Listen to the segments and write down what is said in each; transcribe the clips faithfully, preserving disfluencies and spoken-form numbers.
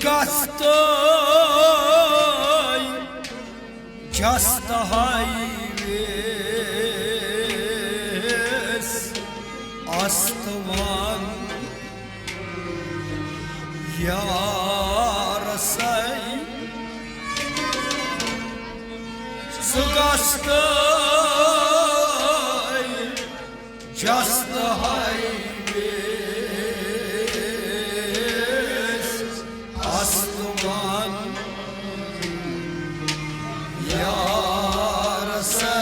گژھتَے جستہٕ ہاے ویس استوان یارسے۔ ژٕ گژھتَے جستہٕ ہاے ویس استوان یارسے۔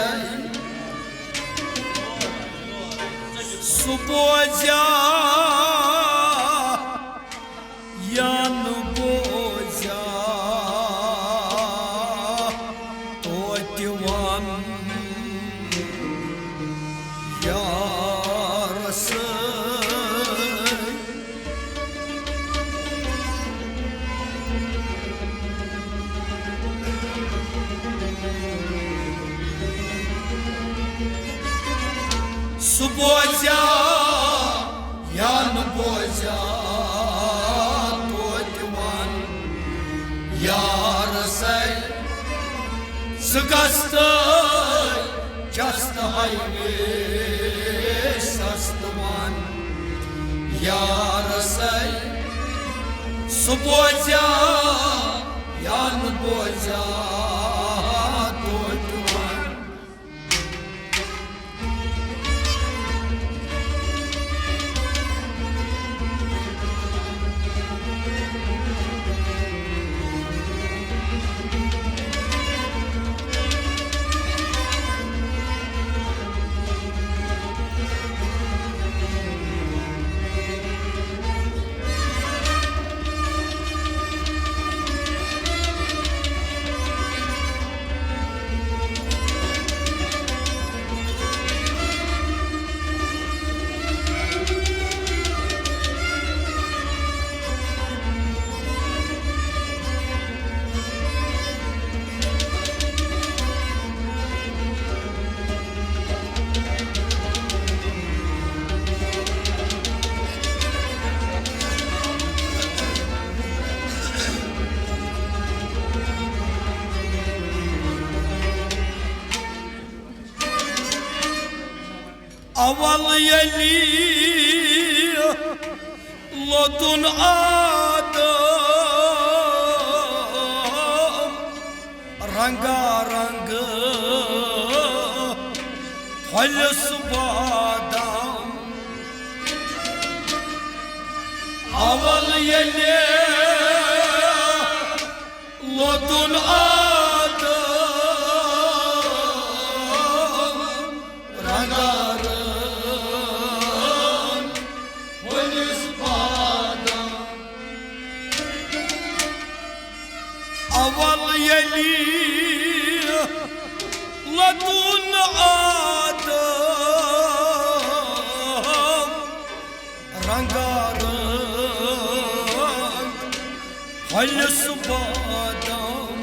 سُہ بوزیا یا نہٕ بوزیا توتہِ وَن یارسے۔ سُہ بوزیا یا نہٕ بوزیا توتہِ وَن یارسے۔ ژٕ گژھتَے جستہٕ ہاے ویس استوان یارسے۔ سُہ بوزیا یا نہٕ بوزیا توتہِ وَن۔ اول ییٚلہِ لوٚدُن آدم رنگا رنگ پھۄلِس بادام۔ اول ییٚلہِ لوٚدُن آدم رنگا رنگ پھۄلِس بادام۔ اول ییٚلہِ لوٚدُن آدم رنگا رنگ پھۄلِس بادام۔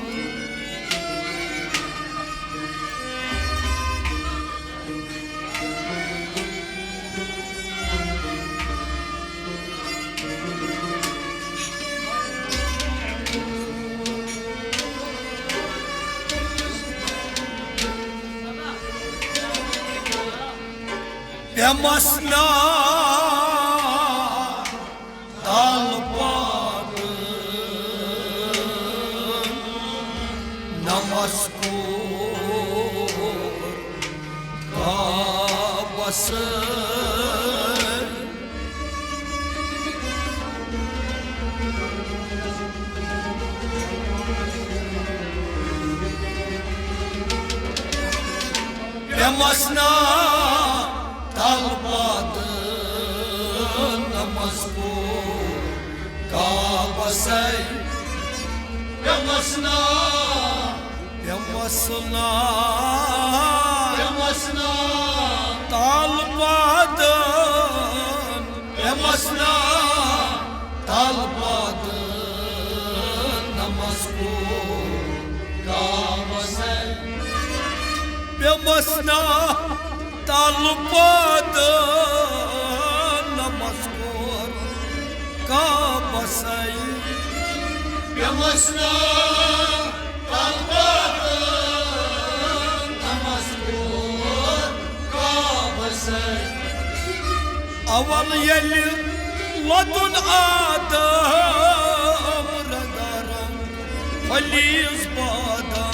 پیمس نا تل پادن نمس کور کعبس۔ پیمس نا تل پادن نمس کور کعبس۔ پیمس نا، پیمس نا، پیمس نا تل پادن، پیمس نا تل پادن نمس کور کعبس۔ پیمس نا تل پادن نمس کور کعبس۔ وسنا تلپاتن نمس کور کعبس۔ اول ییٚلہِ لۄتُن آدم رنگارنگ پھلیس بادم۔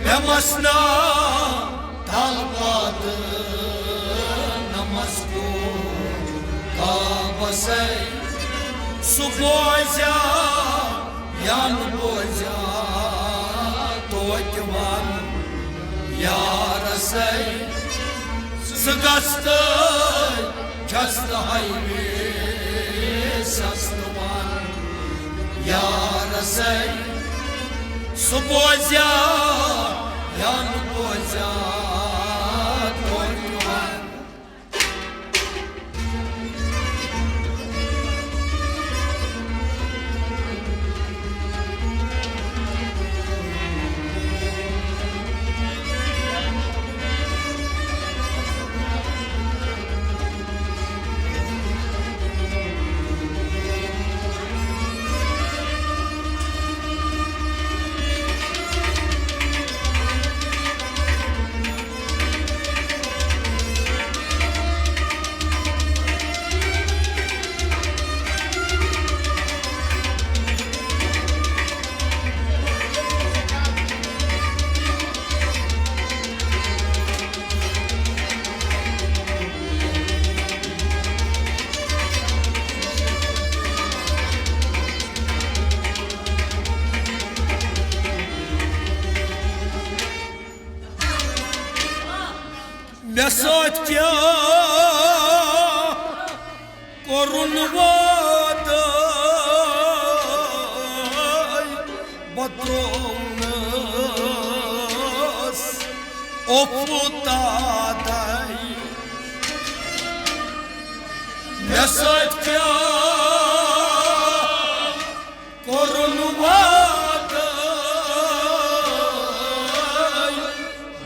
مےٚ مسنا تل پتہٕ نمس کو کعبسے۔ سُہ بوزیا یا نہٕ بوزیا توتہِ ون یارسے۔ ژٕ گژھ تہٕ چھس تہٕ ہاے ویسس تہٕ ون یارسے۔ سُہ بوزیا یا نہٕ بوزیا توتہِ ون۔ مےٚ سۭتۍ کیٛاہ کوٚرُن وعدٕ، بہٕ ترٛوونَس اُفتادَے۔ مےٚ سۭتۍ کیٛاہ کوٚرُن وعدٕ،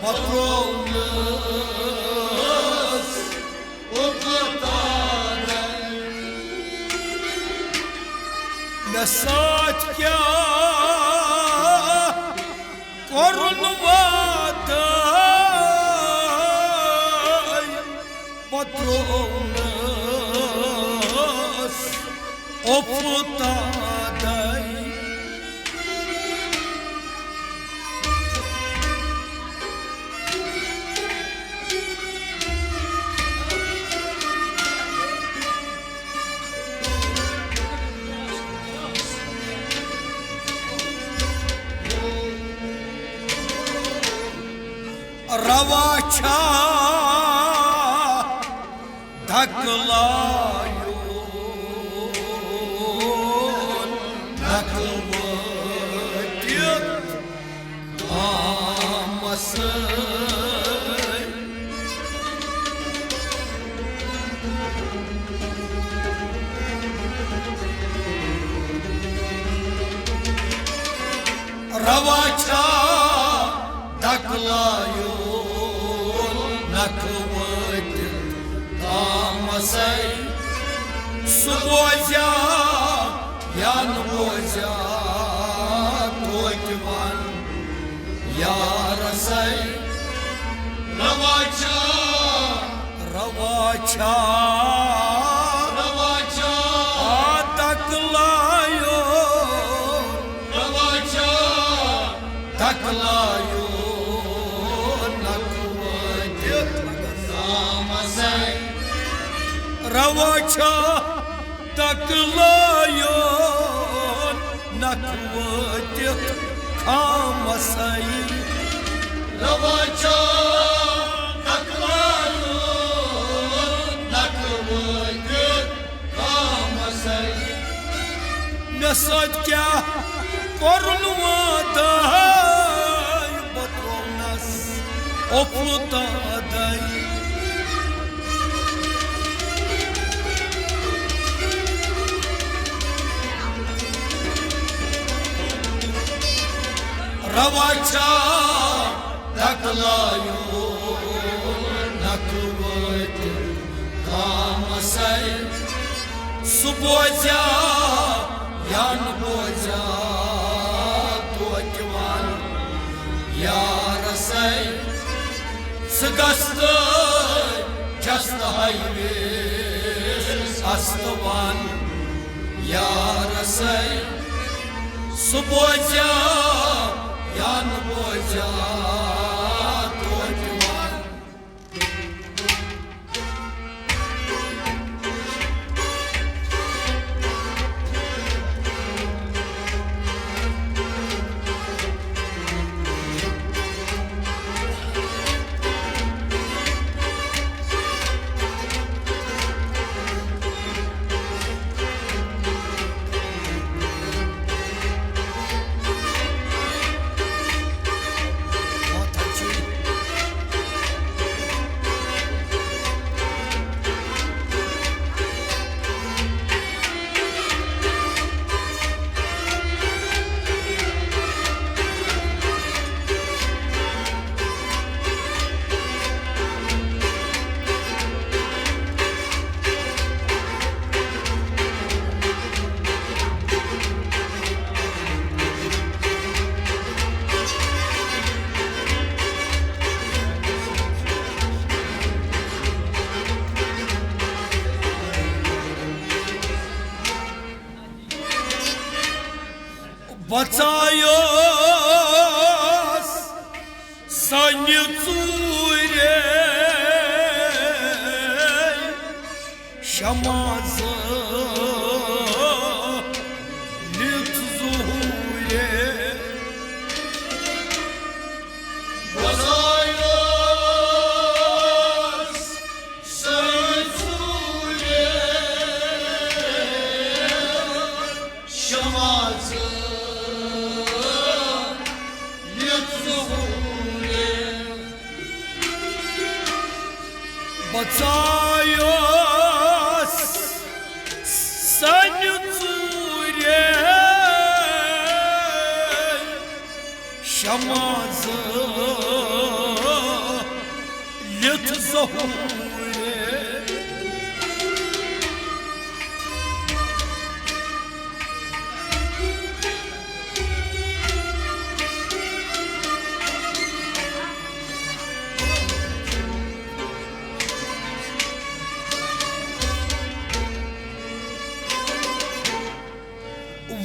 بہٕ ترٛوونَس اُفتادَے۔ مےٚ سۭتۍ کیٛاہ کوٚرُن وعدٕ، بہٕ ترٛوونَس اُفتادَے۔ روا چھا دکہٕ لایُن نکھٕ وٲتِتھ تامسے۔ روا چھا دکہٕ لایُن نکھٕ وٲتِتھ تامسے؟ سُہ بوزیا یا نہٕ بوزیا توتہِ ون یارسے۔ روا چھا، روا چھا، روا چھا دکہٕ لایُن، روا چھا دکہٕ لایُن نکھٕ وٲتِتھ تامسے؟ روا چھا دکہٕ لایُن نکھٕ وٲتِتھ تامسے؟ روا چھا دکہٕ لایُن نکھٕ وٲتِتھ تامسے؟ مےٚ سۭتۍ کیٛاہ کوٚرُن وعدٕ، بہٕ ترٛوونَس اُفتادَے۔ روا چھا دکہٕ لایُن سَے، سُہ بوزیا یا نہٕ بوزیا توتہِ وَن۔ یارَسَے، ژٕ گژھ تہٕ چھَس تہٕ ہاے ویس اَس تہٕ وَن۔ یارَسَے، سُہ بوزیا یا نہٕ بوزیا توتہِ وَن۔ بژایوس سانہِ ژوٗرِ شمع زٲلِتھ ظہوٗرِ۔ بژایوس سانہِ ژوٗرِ شمع زٲلِتھ ظہوٗرِ۔ بژایوس سانہِ ژوٗرِ شمع زٲلِتھ ظہوٗرِ۔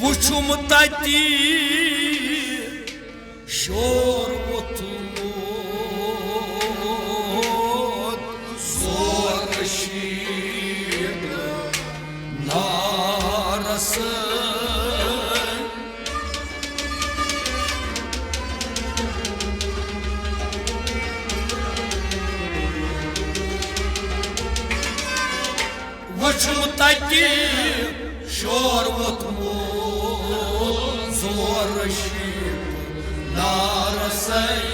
وُچھُم تَتہِ شور ووٚتھمُت زورٕ شیٖنہٕ نارٕ سۭتۍ۔ وُچھُم تَتہِ شور ووٚتھمُت زورٕ شیٖنہٕ نارٕ سۭتۍ۔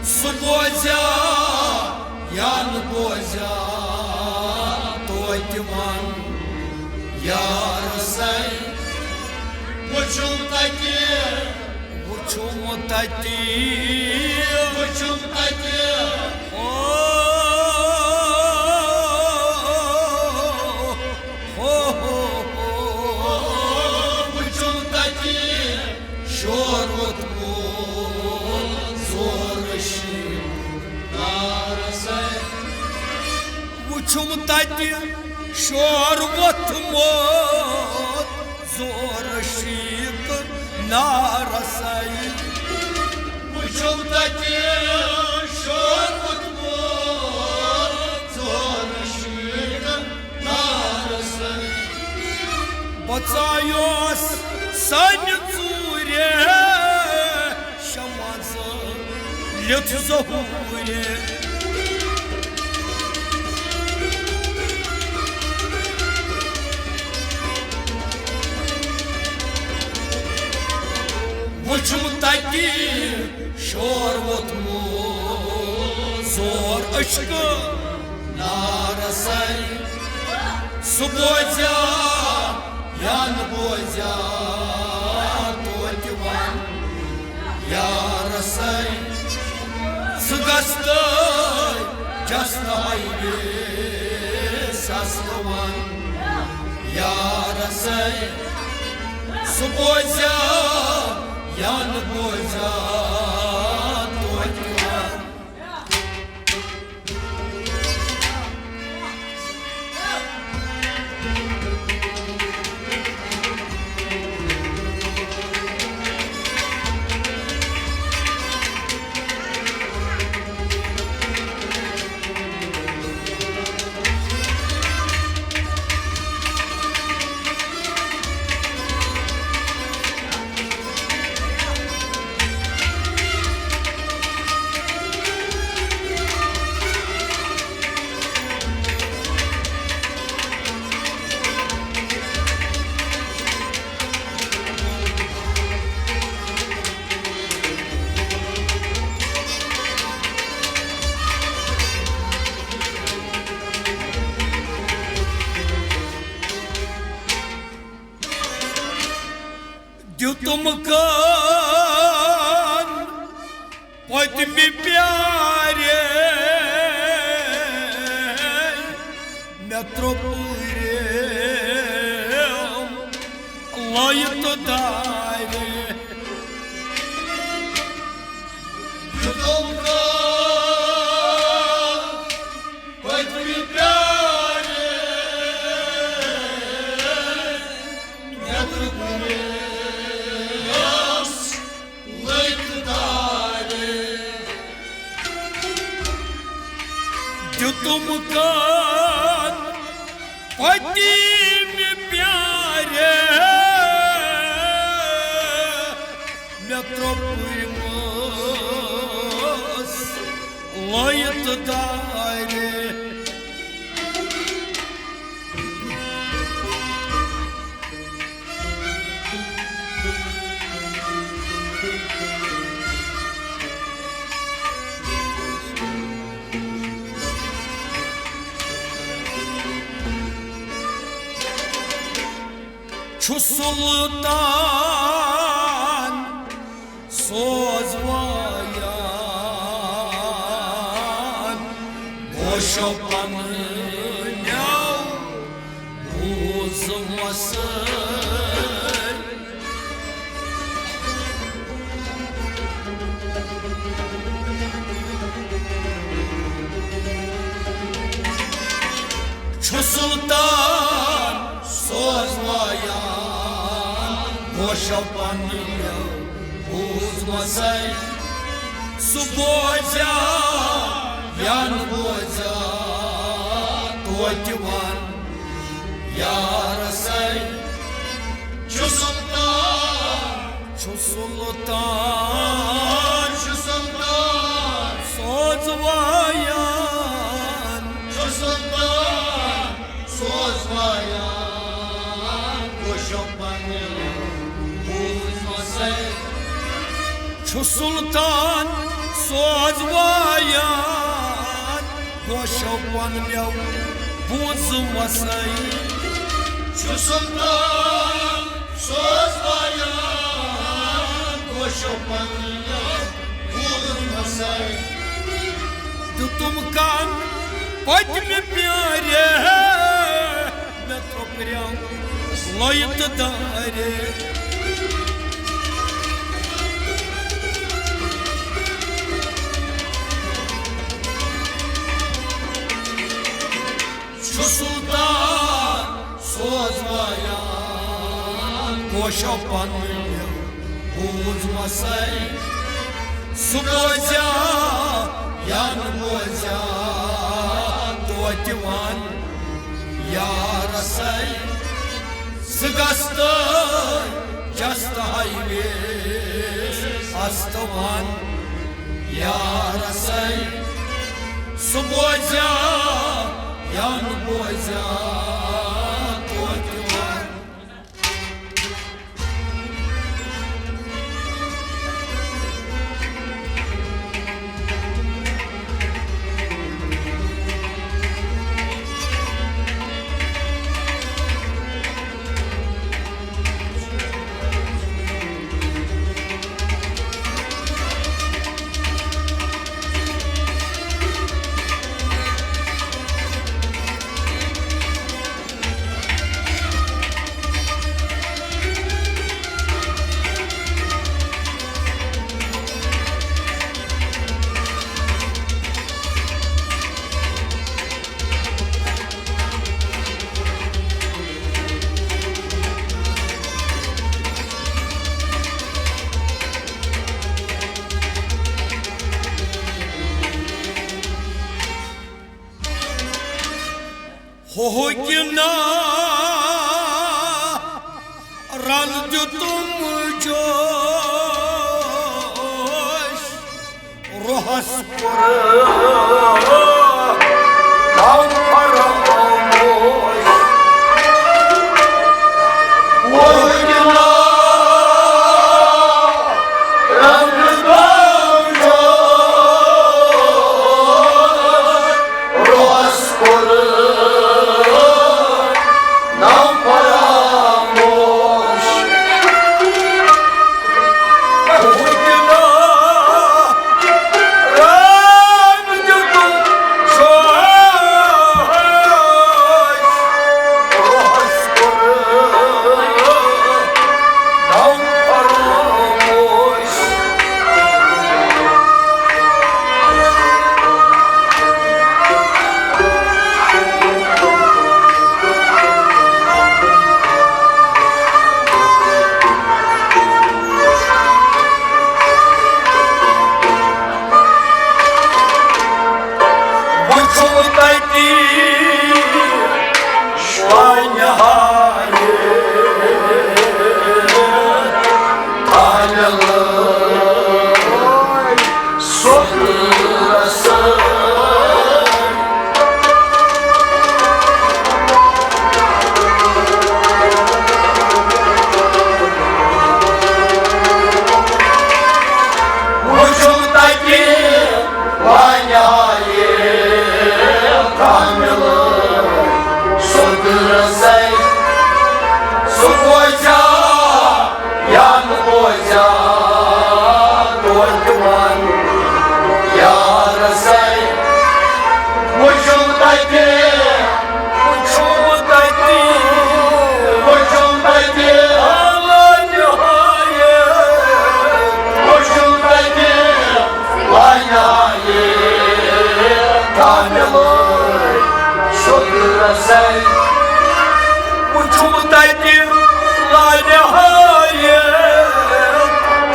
سُہ بوزیا یا نہٕ بوزیا توتہِ وَن یارٕ سۭتۍ۔ وُچھُم تَتہِ، وُچھُم تَتہِ، وُچھُم تَتہِ۔ او، ہو، ہو، ہو۔ وُچھُم تَتہِ شور ووٚتھمُت زورٕ شیٖنہٕ نارٕ سۭتۍ۔ وُچھُم تَتہِ شور ووٚتھمُت زورٕ شیٖنہٕ نارٕ سۭتۍ۔ وُچھُم تَتہِ شور ووٚتھمُت زورٕ شیٖنہٕ نارٕ سۭتۍ۔ بژایوس سانہِ ژوٗرِ شمع زٲلِتھ ظہوٗرِ۔ وُچھُم تَتہِ شور ووٚتھمُت زور عشقہٕ نارٕ سۭتۍ۔ سُہ بوزیا یا نہٕ بوزیا توتہِ وَن یارٕ سۭتۍ۔ ژٕ گژھ تہٕ جس نہٕ ہاے ویس سستہٕ وَن یارس ہے، سُہ بوزیا یا نہٕ بوزیا توتہِ وَن۔ دیُتُم کان پٔتمہِ پیارِ، مےٚ ترٛوو پٲرِم لٲیِتھ تہٕ دارِ۔ دیُتُم کان پٔتمہِ پیارِ، مےٚ ترٛوو پٲرِم لٲیِتھ تہٕ دارِ۔ دیُتُم کان پٔتمہِ پیارِ، مےٚ ترٛوو پٲرِم لٲیِتھ تہٕ دارِ۔ چھُ سُلطان سوزوان گوشو پننیو بوزمس۔ چھُ سُلطان سوزوان گوشو پننیو بوزمسے، سُہ بوزیا یا نہٕ بوزیا توتہِ وَن یارسے۔ چھُ سُلطان، چھُ سُلطان، چھُ سُلطان سوزوان، چھُ سُلطان سوزوان گوشو پننیو بوزمسے۔ چھُ سُلطان سوزوان گوشو پننیو بوزمسے۔ چھُ سُلطان سوزوان گوشو پننیو بوزمسے۔ دیُتُم کان پٔتمہِ پیارِ، مےٚ ترٛوو پٲرِم لٲیِتھ تہٕ دارِ۔ چھُ سُلطان سوزوان گوشو پننیو بوزمسے۔ سُہ بوزیا یا نہٕ بوزیا توتہِ وَن یارسے۔ سُہ گژھ تہٕ چستہٕ ہاے ویس استہٕ وَن یارسے۔ سُہ بوزیا یا نہٕ بوزیا توتہِ وَن۔ ہوہُک ناو رنگ دیُتم جوش روحس پورٕ۔ غم فراموش۔ ہوہُک ناو رنگ دیُتم جوش روحس پورٕ۔ نام فراموش۔ ہوہُک ناو رنگ دیُتم جوش روحس پورٕ۔ نام فراموش۔ وُچھُم تَتہِ شاہ نہایت کامل سُہ رسٲے۔ وُچھُم تَتہِ وانہِ آیہِ کامِل سُہ رسٲے۔ سُہ بوزیا یا نہٕ بوزیا، توتہِ وَن یا رسٲے۔ وُچھُم تَتہِ، وُچھُم تَتہِ، وُچھُم تَتہِ، وُچھُم تَتہِ۔ لانہایت کاملٕے سوٚد رساے۔ وُچھُم تَتہِ لانہایت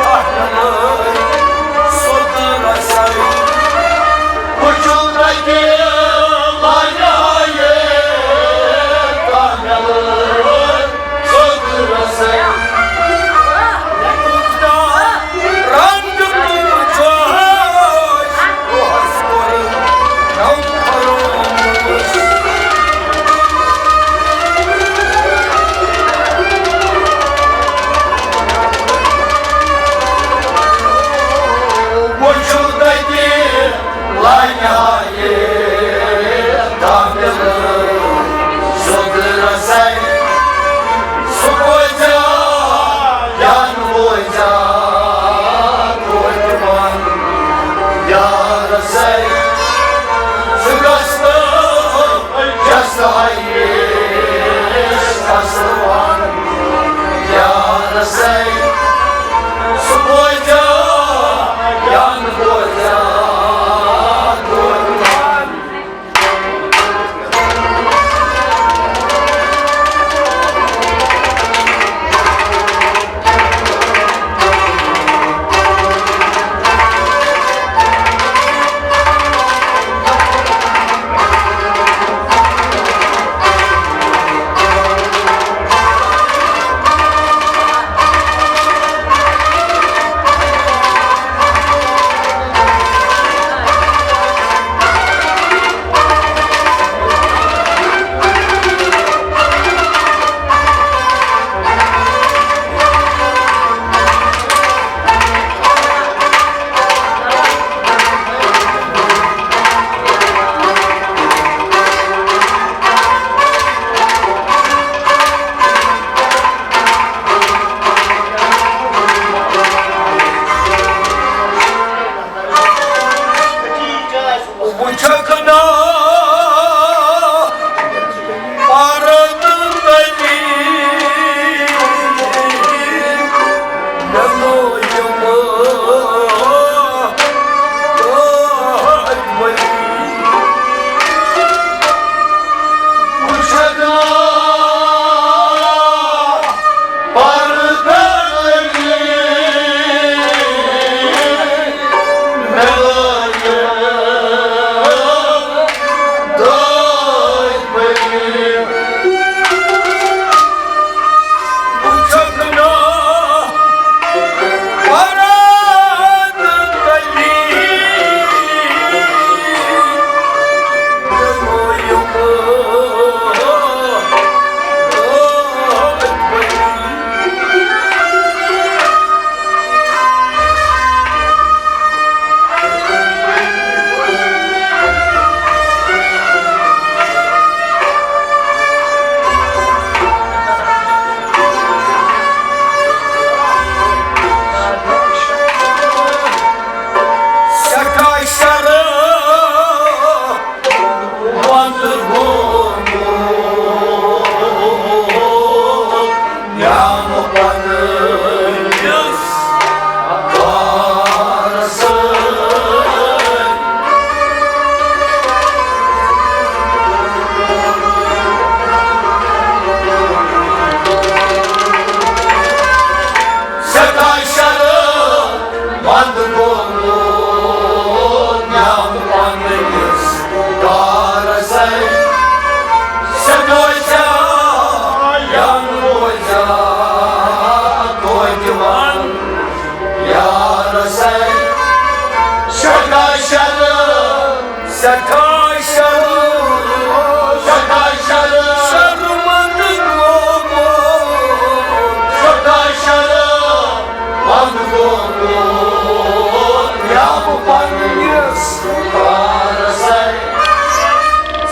کاملٕے سوٚد رساے۔ وُچھُم تَتہِ لانہایت کاملٕے سوٚد رساے۔ رنگ تم جوش روحس پورٕ نم فراموش۔ شرم، سٮ۪ٹھاہ شرم، سٮ۪ٹھاہ شرم۔ شرمندٕ گوٚمُت، سٮ۪ٹھاہ شرم، وَنٛدٕ گوٚمُت، یا بہٕ پننِس کارَس۔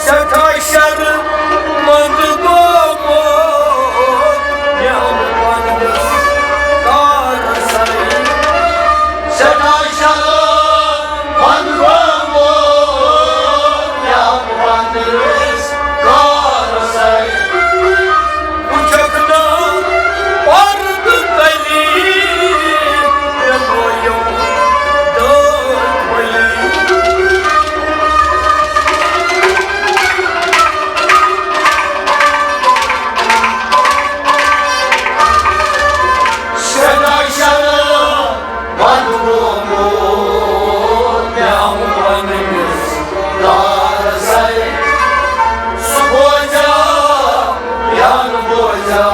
سٮ۪ٹھاہ شرمندٕ گوٚمُت، یا بہٕ پننِس کارَس۔ سٮ۪ٹھاہ شرمندٕ گوٚمُت، یا بہٕ پننِس کارَس۔ وٕچھکھ نہٕ پردٕ تلی، مےٚ گوٚو یِم دٲدۍ بٔلی۔ سٮ۪ٹھاہ شرم، وَنٛدٕ گوٚمُت، مےٚ آو پننِس دارَس۔ سُہ بوزیا یا نہٕ بوزیا،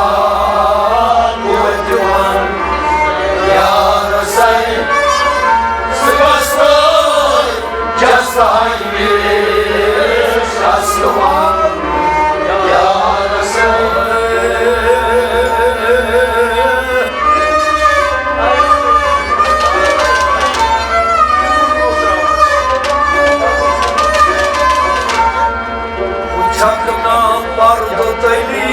توتہِ وَن یارَس۔ ژٕ گژھ نہٕ جستہٕ ہمیشہٕ اصلہٕ وَن یارَس۔ وٕچھکھ نہٕ پردٕ تلی،